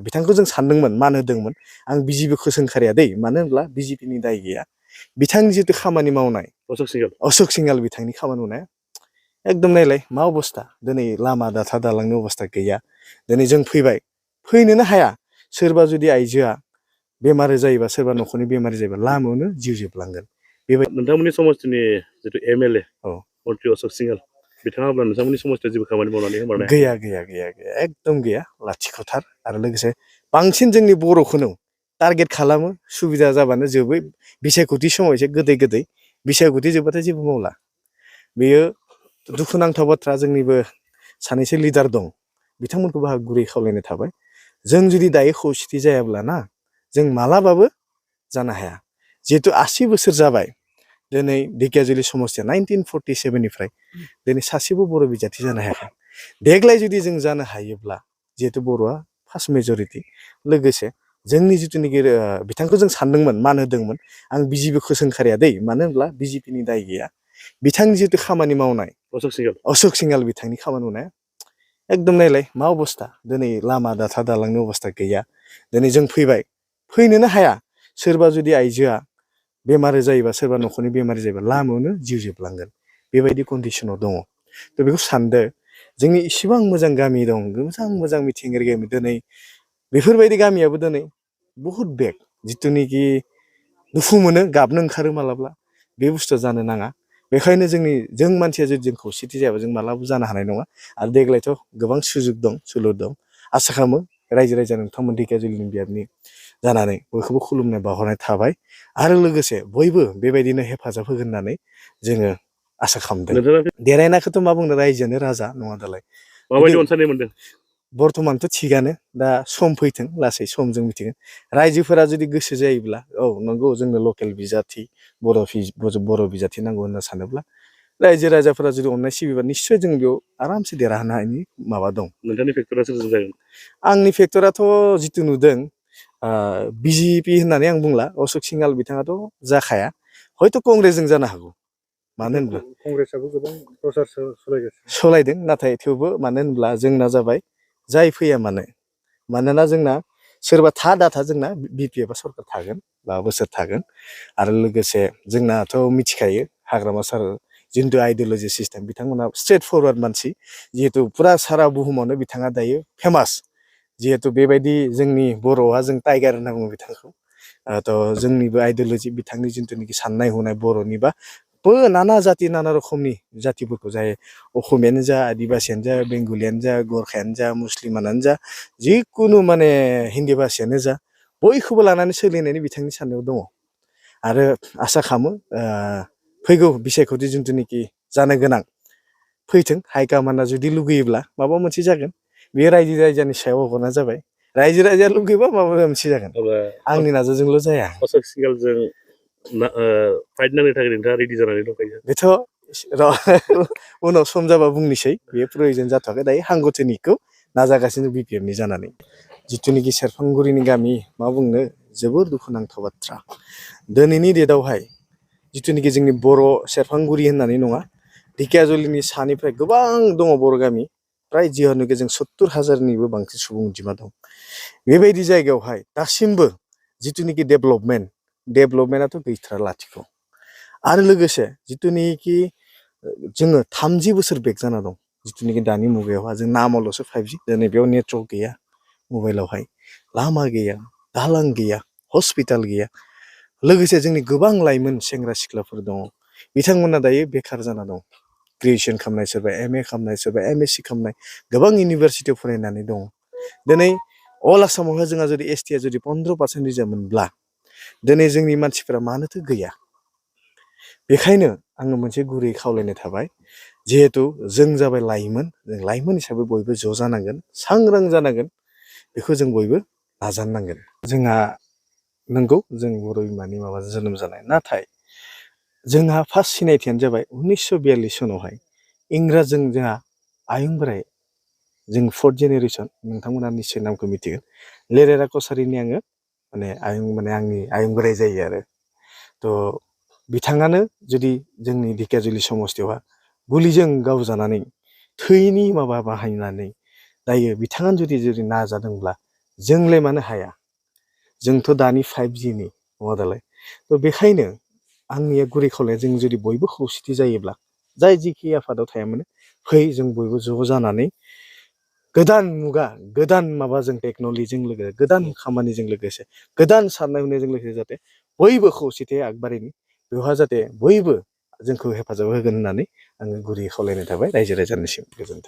बिथांखौ जों सानदोंमोन मान होदोंमोन आं बिजेपिखौ सोंखारिया दै मानो होनब्ला बिजेपिनि दाय गैया बिथांनि जितु खामानि मावनाय अशोक सिंहाल बिथांनि खामानि मावनाया एकदम नायलाय मा अबस्था दिनै लामा दाथा दालांनि अबस्था गैया दिनै जों फैबाय फैनोनो हाया सोरबा जुदि आइजोआ बेमार जायोबा सोरबा न'खरनि बेमार जायोबा लामायावनो जिउ जोबलांगोन बेबायदि नोंथांमोननि समस्तिनि जितु एमएलए मन्त्रि अशोक सिंहाल बिथाङा अब्ला नोंथांमोननि समस्तियाव जेबो खामानि मावनानै होमारनो गैया गैया गैया गैया एकदम गैया लाथिख'थार आरो लोगोसे बांसिन जोंनि बर'खौनो टारगेट खालामो सुबिदा जाबानो जोबै बिसायख'थि समाव एसे गोदै गोदै बिसायख'थि जोबबाथाय जेबो मावला बेयो दुखुनांथाव बाथ्रा जोंनिबो सानैसो लिडार दं बिथांमोनखौबो आं गुरै खावलायनाय थाबाय जों जुदि दायो खौसेथि जायाब्लाना जों मालाबाबो जानो हाया जिहेतु 80 बोसोर जाबाय दिनै ढेकियाजुलि समस्तिया 1947निफ्राय दिनै सासेबो बर' बिजाथि जानो हायाखै देग्लाय जुदि जों जानो हायोब्ला जिहेतु बर'आ फार्स्ट मेजरिटि लोगोसे जोंनि जितुनिखि बिथांखौ जों सानदोंमोन मान होदोंमोन आं बिजेपिखौ सोंखारिया दै मानो होनब्ला बिजेपिनि दाय गैया बिथांनि जितु खामानि मावनाय अशोक सिंहाल बिथांनि खामानि मावनाया एकदम नायलाय मा अबस्था दिनै लामा दाथा दालांनि अबस्था गैया दिनै जों फैबाय फैनोनो हाया सोरबा जुदि आइजोआ बेमार जायोबा सोरबा न'खरनि बेमार जायोबा लामायावनो जिउ जोबलांगोन बेबायदि कन्डिसनाव दङ थ' बेखौ सानदो जोंनि इसिबां मोजां गामि दं मोजां मिथिंगायारि गामि दिनै बेफोरबायदि गामियाबो दिनै बहुद बेक जिथुनिखि दुखु मोनो गाबनो ओंखारो मालाब्ला बे बुस्थुआ जानो नाङा बेखायनो जों मानसिया जुदि जों खौसेथि जायाबा जों मालाबाबो जानो हानाय नङा आरो देग्लायथ' गोबां सुजुग दं सुलुर दं आसा खालामो रायजो राजा नोंथांमोन ढेकियाजुलिनि बियाबनि जानानै बयखौबो खुलुमनाय बावहरनाय थाबाय आरो लोगोसे बयबो बेबायदिनो हेफाजाब होगोन होननानै जोङो आसा खालामदों देरहायनायखौथ' मा बुंनो रायजोआनो राजा नङा दालाय माबायदि अनसायनाय मोनदों बर्थमानथ' थिगानो दा सम फैथों लासै समजों मिथिगोन रायजोफोरा जुदि गोसो जायोब्ला औ नंगौ जोंनो लकेल बिजाथि बर' बिजाथि नांगौ होनना सानोब्ला रायजो राजाफोरा जुदि अननाय सिबिबा निस्सय जों बेयाव आरामसे देरहानो हानायनि माबा दं नोंथांनि फेक्टरा सोरजों जागोन आंनि फेक्टराथ' जितु नुदों बिजेपि होननानै आं बुंला अशोक सिंहाल बिथाङाथ' जाखाया हयथ' कंग्रेसजों जानो हागौ मानो होनब्ला कंग्रेसआबो गोबां प्रसार सालायदों नाथाय थेवबो मानो होनब्ला जोंना जाबाय जाय फैया मानो मानोना जोंना सोरबा दाथा जोंना बिपिएफआ सरकार थागोन बा बोसोर थागोन आरो लोगोसे जोंनाथ' मिथिखायो हाग्रामा सार जिथु आइडिअलजि सिस्टेम बिथांमोना स्ट्रेट फरवार्ड मानसि जिहेतु फुरा सारा बुहुमावनो बिथाङा दायो फेमास जिहेतु बेबायदि जोंनि बर'आ जों टाइगार होनना बुङो बिथांखौ थ' जोंनिबो आइडिअलजि बिथांनि जिथुनिखि साननाय हनाय बर'निबा नाना जाति नाना रोखोमनि जातिफोरखौ जाय असमियानो जा आदिबासियानो जा बेंगलियानो जा गरखायानो जा मुस्लिमानो जा जिखुनु माने हिन्दी भाषायानो जा बयखौबो लानानै सोलिनायनि बिथांनि साननायाव दङ आरो आसा खालामो फैगौ बिसायख'थि जिथुनिखि जानो गोनां फैथों हाइकमान्डआ जुदि लुगैयोब्ला माबा मोनसे जागोन बे रायजो राजानि सायाव हगारना जाबाय रायजो राजाया लुगैबा माबा मोनसे जागोन आंनि नाजाजोंल' जाया अशोक सिंहालजों फाइट नांनो थाखाय नोंथाङा रेडि जानानै दंखायो बेथ' उनाव सम जाबा बुंनोसै बे प्रयजन जाथ'वाखै दायो हांगोथोनिखौ नाजागासिनो बिपिएफनि जानानै जिथुनिखि सेरफांगुरिनि गामि मा बुंनो जोबोर दुखुनांथाव बाथ्रा दिनैनि डेटआवहाय जिथुनिखि जोंनि बर' सेरफांगुरि होननानै नङा ढेकियाजुलिनि सानिफ्राय गोबां दङ बर' गामि फ्राय जियानोखि जों 70,000निबो बांसिन सुबुं अनजिमा दं बेबायदि जायगायावहाय दासिमबो जिथुनिखि डेभेलपमेन्टआथ' गैथारा लाथिख' आरो लोगोसे जिथुनिखि जोङो 30 बोसोर बेक जाना दं जिथुनिखि दानि मुगायावहा जों नामावल'सो 5G दिनै बेयाव नेटवर्क गैया मबाइलावहाय लामा गैया दालां गैया हस्पिटाल गैया लोगोसे जोंनि गोबां लाइमोन सेंग्रा सिख्लाफोर दङ बिथांमोना दायो बेखार जाना दं ग्रेजुवेसन खालामनाय सोरबा MA खालामनाय सोरबा MSc खालामनाय गोबां इउनिभारसिटियाव फरायनानै दङ दिनै अल आसामावहाय जोंहा जुदि STआ जुदि 15% रिजार्भ मोनब्ला दिनै जोंनि मानसिफोरा मानोथो गैया बेखायनो आङो मोनसे गुरै खावलायनाय थाबाय जिहेतु जों जाबाय लाइमोन जों लाइमोन हिसाबै बयबो ज' जानांगोन सांग्रां जानांगोन बेखौ जों बयबो नाजानांगोन जोंहा नंगौ जों बर' बिमानि माबाजों जोनोम जानाय नाथाय जोंहा फार्स्ट सिनायथियानो जाबाय 1942 सनावहाय इंराजजों जोंहा आयं बोराइ जों 4th जेनेरेसन नोंथांमोना निश्चय नामखौ मिथिगोन लेरेरा कसारिनि आङो माने आंनि आयं बोराइ जायो आरो थ' बिथाङानो जुदि जोंनि ढेकियाजुलि समस्तियावहा गुलिजों गावजानानै थैनि माबा बाहायनानै दायो बिथाङानो जुदि नाजादोंब्ला जोंलाय मानो हाया जोंथ' दानि 5Gनि नङा दालाय थ' बेखायनो आंनिया गुरै खावलाया जों जुदि बयबो खौसेथि जायोब्ला जाय जिखि आफादाव थाया मानो फै जों बयबो ज' जानानै गोदान मुगा गोदान माबाजों टेक्न'लजिजों लोगोसे गोदान खामानिजों लोगोसे गोदान साननाय हनायजों लोगोसे जाहाथे बयबो खौसेथियै आगबारिनि बेवहा जाहाथे बयबो जोंखौ हेफाजाब होगोन होननानै आङो गुरै खावलायनाय थाबाय रायजो राजानिसिम गोजोन्थों